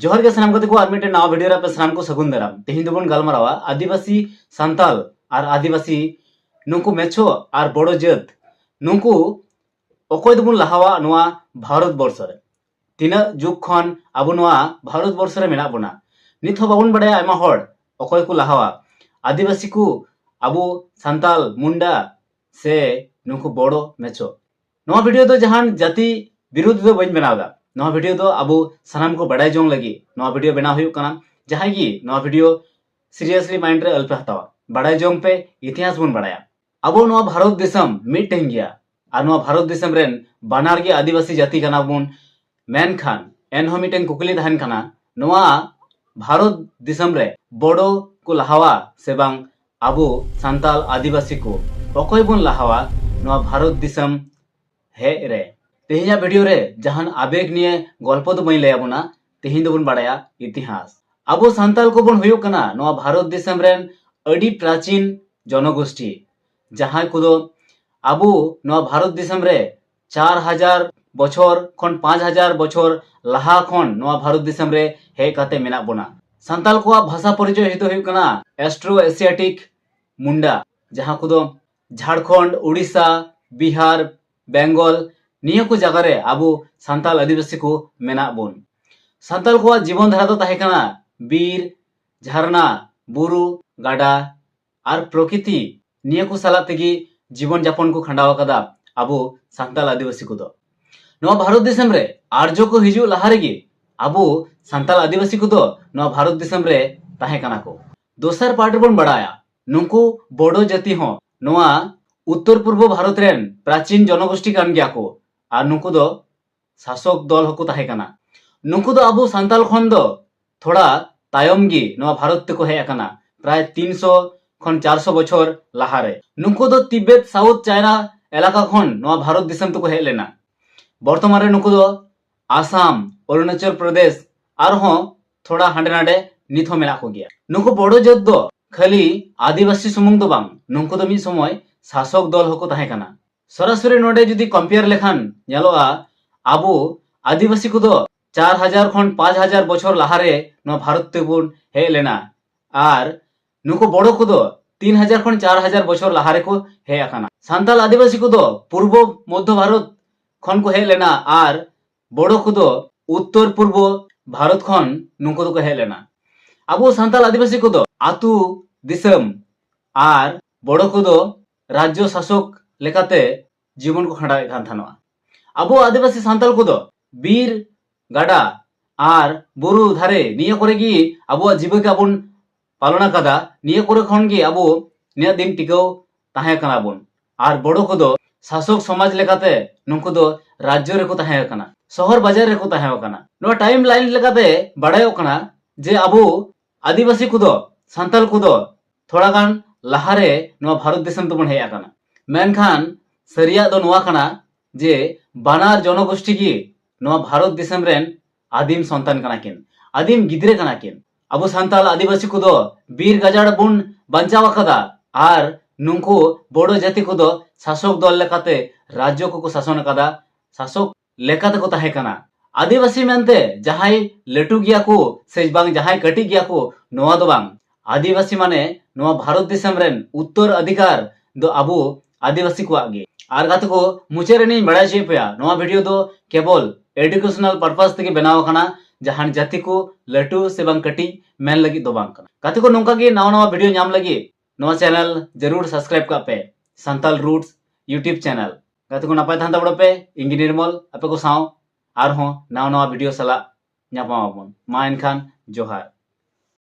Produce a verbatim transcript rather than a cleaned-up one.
ᱡᱚᱦᱟᱨ ᱜᱮ ᱥᱟᱱᱟᱢ ᱜᱟᱛᱮ ᱠᱚ, ᱟᱨ ᱢᱤᱫᱴᱮᱱ ᱱᱟᱣᱟ ᱵᱷᱤᱰᱤᱭᱳ ᱨᱮ ᱟᱯᱮ ᱥᱟᱱᱟᱢ ᱠᱚ ᱥᱟᱹᱜᱩᱱ ᱫᱟᱨᱟᱢ᱾ ᱛᱮᱦᱮᱧ ᱫᱚᱵᱚᱱ ᱜᱟᱞᱢᱟᱨᱟᱣᱟ ᱟᱹᱫᱤᱵᱟᱹᱥᱤ ᱥᱟᱱᱛᱟᱞ ᱟᱨ ᱟᱹᱫᱤᱵᱟᱹᱥᱤ, ᱱᱩᱠᱩ ᱢᱮᱪᱷᱚ ᱟᱨ ᱵᱚᱲᱚ ᱡᱟᱹᱛ, ᱱᱩᱠᱩ ᱚᱠᱚᱭ ᱫᱚᱵᱚᱱ ᱞᱟᱦᱟᱣᱟ ᱱᱚᱣᱟ ᱵᱷᱟᱨᱚᱛ ᱵᱚᱨᱥᱚ ᱨᱮ᱾ ᱛᱤᱱᱟᱹᱜ ᱡᱩᱜᱽ ᱠᱷᱚᱱ ᱟᱵᱚ ᱱᱚᱣᱟ ᱵᱷᱟᱨᱚᱛ ᱵᱚᱨᱥᱚ ᱨᱮ ᱢᱮᱱᱟᱜ ᱵᱚᱱᱟ, ᱱᱤᱛ ᱦᱚᱸ ᱵᱟᱵᱚᱱ ᱵᱟᱲᱟᱭᱟ ᱟᱭᱢᱟ ᱦᱚᱲ ᱚᱠᱚᱭ ᱠᱚ ᱞᱟᱦᱟᱣᱟ, ᱟᱹᱫᱤᱵᱟᱹᱥᱤ ᱠᱚ, ᱟᱵᱚ ᱥᱟᱱᱛᱟᱞ, ᱢᱩᱱᱰᱟ, ᱥᱮ ᱱᱩᱠᱩ ᱵᱚᱲᱚ ᱢᱮᱪᱷᱚ᱾ ᱱᱚᱣᱟ ᱵᱷᱤᱰᱤᱭᱳ ᱫᱚ ᱡᱟᱦᱟᱱ ᱡᱟᱹᱛᱤ ᱵᱤᱨᱩᱫᱷ ᱫᱚ ᱵᱟᱹᱧ ᱵᱮᱱᱟᱣ ᱮᱫᱟ᱾ ᱱᱚᱣᱟ ᱵᱷᱤᱰᱤᱭᱳ ᱫᱚ ᱟᱵᱚ ᱥᱟᱱᱟᱢ ᱠᱚ ᱵᱟᱲᱟᱭ ᱡᱚᱝ ᱞᱟᱹᱜᱤᱫ ᱱᱚᱣᱟ ᱵᱷᱤᱰᱤᱭᱳ ᱵᱮᱱᱟᱣ ᱦᱩᱭᱩᱜ ᱠᱟᱱᱟ᱾ ᱡᱟᱦᱟᱸᱭ ᱜᱮ ᱱᱚᱣᱟ ᱵᱷᱤᱰᱤᱭᱳ seriously mind ᱨᱮ ᱟᱞᱚᱯᱮ ᱦᱟᱛᱟᱣᱟ, ᱵᱟᱲᱟᱭ ᱡᱚᱝ ᱯᱮ, ᱤᱛᱤᱦᱟᱥ ᱵᱚᱱ ᱵᱟᱲᱟᱭᱟ᱾ ᱟᱵᱚ ᱱᱚᱣᱟ ᱵᱷᱟᱨᱚᱛ ᱫᱤᱥᱚᱢ ᱢᱤᱫᱴᱮᱱ ᱜᱮᱭᱟ, ᱟᱨ ᱱᱚᱣᱟ ᱵᱷᱟᱨᱚᱛ ᱫᱤᱥᱚᱢ ᱨᱮᱱ ᱵᱟᱱᱟᱨ ᱜᱮ ᱟᱹᱫᱤᱵᱟᱹᱥᱤ ᱡᱟᱹᱛᱤ ᱠᱟᱱᱟ ᱵᱚᱱ᱾ ᱢᱮᱱᱠᱷᱟᱱ ᱮᱱᱦᱚᱸ ᱢᱤᱫᱴᱮᱱ ᱠᱩᱠᱞᱤ ᱛᱟᱦᱮᱱ ᱠᱟᱱᱟ, ᱱᱚᱣᱟ ᱵᱷᱟᱨᱚᱛ ᱫᱤᱥᱚᱢ ᱨᱮ ᱵᱚᱰᱳ ᱠᱚ ᱞᱟᱦᱟᱣᱟ ᱥᱮ ᱵᱟᱝ ᱟᱵᱚ ᱥᱟᱱᱛᱟᱞ ᱟᱹᱫᱤᱵᱟᱹᱥᱤ ᱠᱚ? ᱚᱠᱚᱭ ᱵᱚᱱ ᱞᱟᱦᱟᱣᱟ ᱱᱚᱣᱟ ᱵᱷᱟᱨᱚᱛ ᱫᱤᱥᱚᱢ ᱦᱮᱡ ᱨᱮ? ᱛᱮᱦᱮᱧᱟᱜ ᱵᱷᱤᱰᱤᱭᱳ ᱨᱮ ᱡᱟᱦᱟᱱ ᱟᱵᱮᱜᱽ ᱱᱤᱭᱮ ᱜᱚᱞᱯᱚ ᱫᱚ ᱵᱟᱹᱧ ᱞᱟᱹᱭ ᱟᱵᱚᱱᱟ᱾ ᱛᱮᱦᱮᱧ ᱫᱚᱵᱚᱱ ᱵᱟᱲᱟᱭᱟ ᱤᱛᱤᱦᱟᱥ᱾ ᱟᱵᱚ ᱥᱟᱱᱛᱟᱞ ᱠᱚᱵᱚᱱ ᱦᱩᱭᱩᱜ ᱠᱟᱱᱟ ᱱᱚᱣᱟ ᱵᱷᱟᱨᱚᱛ ᱫᱤᱥᱚᱢ ᱨᱮᱱ ᱟᱹᱰᱤ ᱯᱨᱟᱪᱤᱱ ᱡᱚᱱᱚᱜᱳᱥᱴᱷᱤ, ᱡᱟᱦᱟᱸᱭ ᱠᱚᱫᱚ ᱟᱵᱚ ᱱᱚᱣᱟ ᱵᱷᱟᱨᱚᱛ ᱫᱤᱥᱚᱢ ᱨᱮ ᱪᱟᱨ ᱦᱟᱡᱟᱨ ᱵᱚᱪᱷᱚᱨ ᱠᱷᱚᱱ ᱯᱟᱸᱪ ᱦᱟᱡᱟᱨ ᱵᱚᱪᱷᱚᱨ ᱞᱟᱦᱟ ᱠᱷᱚᱱ ᱱᱚᱣᱟ ᱵᱷᱟᱨᱚᱛ ᱫᱤᱥᱚᱢ ᱨᱮ ᱦᱮᱡ ᱠᱟᱛᱮ ᱢᱮᱱᱟᱜ ᱵᱚᱱᱟ᱾ ᱥᱟᱱᱛᱟᱞ ᱠᱚᱣᱟᱜ ᱵᱷᱟᱥᱟ ᱯᱚᱨᱤᱪᱚᱭ ᱦᱤᱛ ᱫᱚ ᱦᱩᱭᱩᱜ ᱠᱟᱱᱟ ᱮᱥᱴᱨᱳ ᱮᱥᱤᱭᱟᱴᱤᱠ ᱢᱩᱱᱰᱟ, ᱡᱟᱦᱟᱸ ᱠᱚᱫᱚ ᱡᱷᱟᱲᱠᱷᱚᱸᱰ, ᱩᱲᱤᱥᱥᱟ, ᱵᱤᱦᱟᱨ, ᱵᱮᱝᱜᱚᱞ, ᱱᱤᱭᱟᱹ ᱠᱚ ᱡᱟᱭᱜᱟ ᱨᱮ ᱟᱵᱚ ᱥᱟᱱᱛᱟᱞ ᱟᱹᱫᱤᱵᱟᱹᱥᱤ ᱠᱚ ᱢᱮᱱᱟᱜ ᱵᱚᱱ᱾ ᱥᱟᱱᱛᱟᱞ ᱠᱚᱣᱟᱜ ᱡᱤᱵᱚᱱ ᱫᱷᱟᱨᱟ ᱫᱚ ᱛᱟᱦᱮᱸ ᱠᱟᱱᱟ ᱵᱤᱨ, ᱡᱷᱟᱨᱱᱟ, ᱵᱩᱨᱩ, ᱜᱟᱰᱟ ᱟᱨ ᱯᱨᱚᱠᱤᱛᱤ, ᱱᱤᱭᱟᱹ ᱠᱚ ᱥᱟᱞᱟᱜ ᱛᱮᱜᱮ ᱡᱤᱵᱚᱱ ᱡᱟᱯᱚᱱ ᱠᱚ ᱠᱷᱟᱸᱰᱟᱣ ᱟᱠᱟᱫᱟ ᱟᱵᱚ ᱥᱟᱱᱛᱟᱞ ᱟᱹᱫᱤᱵᱟᱹᱥᱤ ᱠᱚᱫᱚ᱾ ᱱᱚᱣᱟ ᱵᱷᱟᱨᱚᱛ ᱫᱤᱥᱚᱢ ᱨᱮ ᱟᱨᱡᱚ ᱠᱚ ᱦᱤᱡᱩᱜ ᱞᱟᱦᱟ ᱨᱮᱜᱮ ᱟᱵᱚ ᱥᱟᱱᱛᱟᱞ ᱟᱹᱫᱤᱵᱟᱹᱥᱤ ᱠᱚᱫᱚ ᱱᱚᱣᱟ ᱵᱷᱟᱨᱚᱛ ᱫᱤᱥᱚᱢ ᱨᱮ ᱛᱟᱦᱮᱸ ᱠᱟᱱᱟ ᱠᱚ᱾ ᱫᱚᱥᱟᱨ ᱯᱟᱨᱴ ᱨᱮᱵᱚᱱ ᱵᱟᱲᱟᱭᱟ, ᱱᱩᱠᱩ ᱵᱚᱰᱳ ᱡᱟᱹᱛᱤ ᱦᱚᱸ ᱱᱚᱣᱟ ᱩᱛᱛᱚᱨ ᱯᱩᱨᱵᱚ ᱵᱷᱟᱨᱚᱛ ᱨᱮᱱ ᱯᱨᱟᱪᱤᱱ ᱡᱚᱱᱚᱜᱳᱥᱴᱷᱤ ᱠᱟᱱ ᱜᱮᱭᱟ ᱠᱚ, ᱟᱨ ᱱᱩᱠᱩ ᱫᱚ ᱥᱟᱥᱚᱠ ᱫᱚᱞ ᱦᱚᱸᱠᱚ ᱛᱟᱦᱮᱸ ᱠᱟᱱᱟ᱾ ᱱᱩᱠᱩ ᱫᱚ ᱟᱵᱚ ᱥᱟᱱᱛᱟᱞ ᱠᱷᱚᱱ ᱫᱚ ᱛᱷᱚᱲᱟ ᱛᱟᱭᱚᱢ ᱜᱮ ᱱᱚᱣᱟ ᱵᱷᱟᱨᱚᱛ ᱛᱮᱠᱚ ᱦᱮᱡ ᱟᱠᱟᱱᱟ, ᱯᱨᱟᱭ ᱛᱤᱱᱥᱚ ᱠᱷᱚᱱ ᱪᱟᱨᱥᱚ ᱵᱚᱪᱷᱚᱨ ᱞᱟᱦᱟᱨᱮ᱾ ᱱᱩᱠᱩ ᱫᱚ ᱛᱤᱵᱮᱛ ᱥᱟᱣᱩᱛᱷ ᱪᱟᱭᱱᱟ ᱮᱞᱟᱠᱟ ᱠᱷᱚᱱ ᱱᱚᱣᱟ ᱵᱷᱟᱨᱚᱛ ᱫᱤᱥᱚᱢ ᱛᱮᱠᱚ ᱦᱮᱡ ᱞᱮᱱᱟ᱾ ᱵᱚᱨᱛᱚᱢᱟᱱ ᱨᱮ ᱱᱩᱠᱩ ᱫᱚ ᱟᱥᱟᱢ, ᱚᱨᱩᱱᱟᱪᱚᱞ ᱯᱨᱚᱫᱮᱥ, ᱟᱨᱦᱚᱸ ᱛᱷᱚᱲᱟ ᱦᱟᱸᱰᱮ ᱱᱟᱰᱮ ᱱᱤᱛ ᱦᱚᱸ ᱢᱮᱱᱟᱜ ᱠᱚᱜᱮᱭᱟ᱾ ᱱᱩᱠᱩ ᱵᱚᱰᱳ ᱡᱟᱹᱛ ᱫᱚ ᱠᱷᱟᱹᱞᱤ ᱟᱹᱫᱤᱵᱟᱹᱥᱤ ᱥᱩᱢᱩᱝ ᱫᱚ ᱵᱟᱝ, ᱱᱩᱠᱩ ᱫᱚ ᱢᱤᱫ ᱥᱚᱢᱚᱭ ᱥᱟᱥᱚᱠ ᱫᱚᱞ ᱦᱚᱸᱠᱚ ᱛᱟᱦᱮᱸ ᱠᱟᱱᱟ᱾ ᱥᱚᱨᱟᱥᱚᱨᱤ ᱱᱚᱰᱮ ᱡᱩᱫᱤ ᱠᱚᱢᱯᱮᱭᱟᱨ ᱞᱮᱠᱷᱟᱱ ᱧᱮᱞᱚᱜᱼᱟ, ᱟᱵᱚ ᱟᱹᱫᱤᱵᱟᱹᱥᱤ ᱠᱚᱫᱚ ᱪᱟᱨ ᱦᱟᱡᱟᱨ ᱠᱷᱚᱱ ᱯᱟᱸᱪ ᱦᱟᱡᱟᱨ ᱵᱚᱪᱷᱚᱨ ᱞᱟᱦᱟᱨᱮ ᱱᱚᱣᱟ ᱵᱷᱟᱨᱚᱛ ᱛᱮᱵᱚᱱ ᱦᱮᱡ ᱞᱮᱱᱟ᱾ ᱟᱨ ᱱᱩᱠᱩ ᱵᱳᱰᱳ ᱠᱚᱫᱚ ᱛᱤᱱ ᱦᱟᱡᱟᱨ ᱠᱷᱚᱱ ᱪᱟᱨ ᱦᱟᱡᱟᱨ ᱵᱚᱪᱷᱚᱨ ᱞᱟᱦᱟ ᱨᱮᱠᱚ ᱦᱮᱡ ᱟᱠᱟᱱᱟ᱾ ᱥᱟᱱᱛᱟᱞ ᱟᱹᱫᱤᱵᱟᱹᱥᱤ ᱠᱚᱫᱚ ᱯᱩᱨᱵᱚ ᱢᱚᱫᱽᱫᱷᱚ ᱵᱷᱟᱨᱚᱛ ᱠᱷᱚᱱ ᱠᱚ ᱦᱮᱡ ᱞᱮᱱᱟ ᱟᱨ ᱵᱳᱰᱳ ᱠᱚᱫᱚ ᱩᱛᱛᱚᱨ ᱯᱩᱨᱵᱚ ᱵᱷᱟᱨᱚᱛ ᱠᱷᱚᱱ ᱱᱩᱠᱩ ᱫᱚᱠᱚ ᱦᱮᱡ ᱞᱮᱱᱟ᱾ ᱟᱵᱚ ᱥᱟᱱᱛᱟᱞ ᱟᱹᱫᱤᱵᱟᱹᱥᱤ ᱠᱚᱫᱚ ᱟᱹᱛᱩ ᱫᱤᱥᱚᱢ ᱟᱨ ᱵᱳᱰᱳ ᱠᱚᱫᱚ ᱨᱟᱡᱽᱡᱚ ᱥᱟᱥᱚᱠ ᱞᱮᱠᱟᱛᱮ ᱡᱤᱵᱚᱱ ᱠᱚ ᱠᱷᱟᱸᱰᱟᱣᱮᱫ ᱠᱟᱱ ᱛᱟᱦᱮᱱᱚᱜᱼᱟ᱾ ᱟᱵᱚ ᱟᱹᱫᱤᱵᱟᱹᱥᱤ ᱥᱟᱱᱛᱟᱞ ᱠᱚᱫᱚ ᱵᱤᱨ, ᱜᱟᱰᱟ ᱟᱨ ᱵᱩᱨᱩ ᱫᱷᱟᱨᱮ ᱱᱤᱭᱟᱹ ᱠᱚᱨᱮ ᱜᱮ ᱟᱵᱚᱣᱟᱜ ᱡᱤᱵᱤᱠᱟ ᱵᱚᱱ ᱯᱟᱞᱚᱱ ᱟᱠᱟᱫᱟ᱾ ᱱᱤᱭᱟᱹ ᱠᱚᱨᱮ ᱠᱷᱚᱱ ᱜᱮ ᱟᱵᱚ ᱱᱤᱱᱟᱹᱜ ᱫᱤᱱ ᱴᱤᱠᱟᱹᱣ ᱛᱟᱦᱮᱸ ᱠᱟᱱᱟ ᱵᱚᱱ᱾ ᱟᱨ ᱵᱳᱰᱳ ᱠᱚᱫᱚ ᱥᱟᱥᱚᱠ ᱥᱚᱢᱟᱡᱽ ᱞᱮᱠᱟᱛᱮ ᱱᱩᱠᱩ ᱫᱚ ᱨᱟᱡᱽᱡᱚ ᱨᱮᱠᱚ ᱛᱟᱦᱮᱸ ᱠᱟᱱᱟ, ᱥᱚᱦᱚᱨ ᱵᱟᱡᱟᱨ ᱨᱮᱠᱚ ᱛᱟᱦᱮᱸ ᱠᱟᱱᱟ᱾ ᱱᱚᱣᱟ ᱴᱟᱭᱤᱢ ᱞᱟᱭᱤᱱ ᱞᱮᱠᱟᱛᱮ ᱵᱟᱲᱟᱭᱚᱜ ᱠᱟᱱᱟ ᱡᱮ ᱟᱵᱚ ᱟᱹᱫᱤᱵᱟᱹᱥᱤ ᱠᱚᱫᱚ, ᱥᱟᱱᱛᱟᱞ ᱠᱚᱫᱚ ᱛᱷᱚᱲᱟ ᱜᱟᱱ ᱞᱟᱦᱟᱨᱮ ᱱᱚᱣᱟ ᱵᱷᱟᱨᱚᱛ ᱫᱤᱥᱚᱢ ᱛᱮᱵᱚᱱ ᱦᱮᱡ ᱟᱠᱟᱱᱟ᱾ ᱢᱮᱱᱠᱷᱟᱱ ᱥᱟᱹᱨᱤᱭᱟᱜ ᱫᱚ ᱱᱚᱣᱟ ᱠᱟᱱᱟ ᱡᱮ ᱵᱟᱱᱟᱨ ᱡᱚᱱᱚᱜᱳᱥᱴᱤ ᱜᱮ ᱱᱚᱣᱟ ᱵᱷᱟᱨᱚᱛ ᱫᱤᱥᱚᱢ ᱨᱮᱱ ᱟᱹᱫᱤᱢ ᱥᱚᱱᱛᱟᱱ ᱠᱟᱱᱟ ᱠᱤᱱ, ᱟᱹᱫᱤᱢ ᱜᱤᱫᱽᱨᱟᱹ ᱠᱟᱱᱟ ᱠᱤᱱ᱾ ᱟᱵᱚ ᱥᱟᱱᱛᱟᱞ ᱟᱹᱫᱤᱵᱟᱹᱥᱤ ᱠᱚᱫᱚ ᱵᱤᱨ ᱜᱟᱡᱟᱲ ᱵᱚᱱ ᱵᱟᱧᱪᱟᱣ ᱟᱠᱟᱫᱟ ᱟᱨ ᱱᱩᱠᱩ ᱵᱳᱰᱳ ᱡᱟᱹᱛᱤ ᱠᱚᱫᱚ ᱥᱟᱥᱚᱠ ᱫᱚᱞ ᱞᱮᱠᱟᱛᱮ ᱨᱟᱡᱽᱡᱚ ᱠᱚᱠᱚ ᱥᱟᱥᱚᱱ ᱟᱠᱟᱫᱟ, ᱥᱟᱥᱚᱠ ᱞᱮᱠᱟ ᱛᱮᱠᱚ ᱛᱟᱦᱮᱸ ᱠᱟᱱᱟ᱾ ᱟᱹᱫᱤᱵᱟᱹᱥᱤ ᱢᱮᱱᱛᱮ ᱡᱟᱦᱟᱸᱭ ᱞᱟᱹᱴᱩ ᱜᱮᱭᱟ ᱠᱚ ᱥᱮ ᱵᱟᱝ ᱡᱟᱦᱟᱸᱭ ᱠᱟᱹᱴᱤᱡ ᱜᱮᱭᱟ ᱠᱚ, ᱱᱚᱣᱟ ᱫᱚ ᱵᱟᱝ᱾ ᱟᱹᱫᱤᱵᱟᱹᱥᱤ ᱢᱟᱱᱮ ᱱᱚᱣᱟ ᱵᱷᱟᱨᱚᱛ ᱫᱤᱥᱚᱢ ᱨᱮᱱ ᱩᱛᱛᱚᱨ ᱚᱫᱷᱤᱠᱟᱨ ᱫᱚ ᱟᱵᱚ ᱟᱹᱫᱤᱵᱟᱹᱥᱤ ᱠᱚᱣᱟᱜ ᱜᱮ᱾ ᱟᱨ ᱜᱟᱛᱮ ᱠᱚ, ᱢᱩᱪᱟᱹᱫ ᱨᱮ ᱤᱧ ᱵᱟᱲᱟᱭ ᱦᱚᱪᱚᱭᱮᱫ ᱯᱮᱭᱟ, ᱱᱚᱣᱟ ᱵᱷᱤᱰᱤᱭᱳ ᱫᱚ ᱠᱮᱵᱚᱞ ᱮᱰᱩᱠᱮᱥᱚᱱᱟᱞ ᱯᱟᱨᱯᱟᱥ ᱛᱮᱜᱮ ᱵᱮᱱᱟᱣ ᱟᱠᱟᱱᱟ, ᱡᱟᱦᱟᱱ ᱡᱟᱹᱛᱤ ᱠᱚ ᱞᱟᱹᱴᱩ ᱥᱮ ᱵᱟᱝ ᱠᱟᱹᱴᱤᱡ ᱢᱮᱱ ᱞᱟᱹᱜᱤᱫ ᱫᱚ ᱵᱟᱝ ᱠᱟᱱᱟ᱾ ᱜᱟᱛᱮ ᱠᱚ, ᱱᱚᱝᱠᱟ ᱜᱮ ᱱᱟᱣᱟ ᱱᱟᱣᱟ ᱵᱷᱤᱰᱤᱭᱳ ᱧᱟᱢ ᱞᱟᱹᱜᱤᱫ ᱱᱚᱣᱟ ᱪᱮᱱᱮᱞ ᱡᱟᱹᱨᱩᱲ ᱥᱟᱵᱥᱠᱨᱟᱭᱤᱵ ᱠᱟᱜ ᱯᱮ, ᱥᱟᱱᱛᱟᱞ ᱨᱩᱴᱥ ᱭᱩᱴᱤᱭᱩᱵᱽ ᱪᱮᱱᱮᱞ᱾ ᱜᱟᱛᱮ ᱠᱚ, ᱱᱟᱯᱟᱭ ᱛᱟᱦᱮᱱ ᱛᱟᱵᱚᱱ ᱯᱮ᱾ ᱤᱧ ᱜᱮ ᱱᱤᱨᱢᱚᱞ, ᱟᱯᱮ ᱠᱚ ᱥᱟᱶ ᱟᱨᱦᱚᱸ ᱱᱟᱣᱟ ᱱᱟᱣᱟ ᱵᱷᱤᱰᱤᱭᱳ ᱥᱟᱞᱟᱜ ᱧᱟᱯᱟᱢ ᱟᱵᱚᱱ᱾ ᱢᱟ ᱮᱱᱠᱷᱟᱱ ᱡᱚᱦᱟᱨ᱾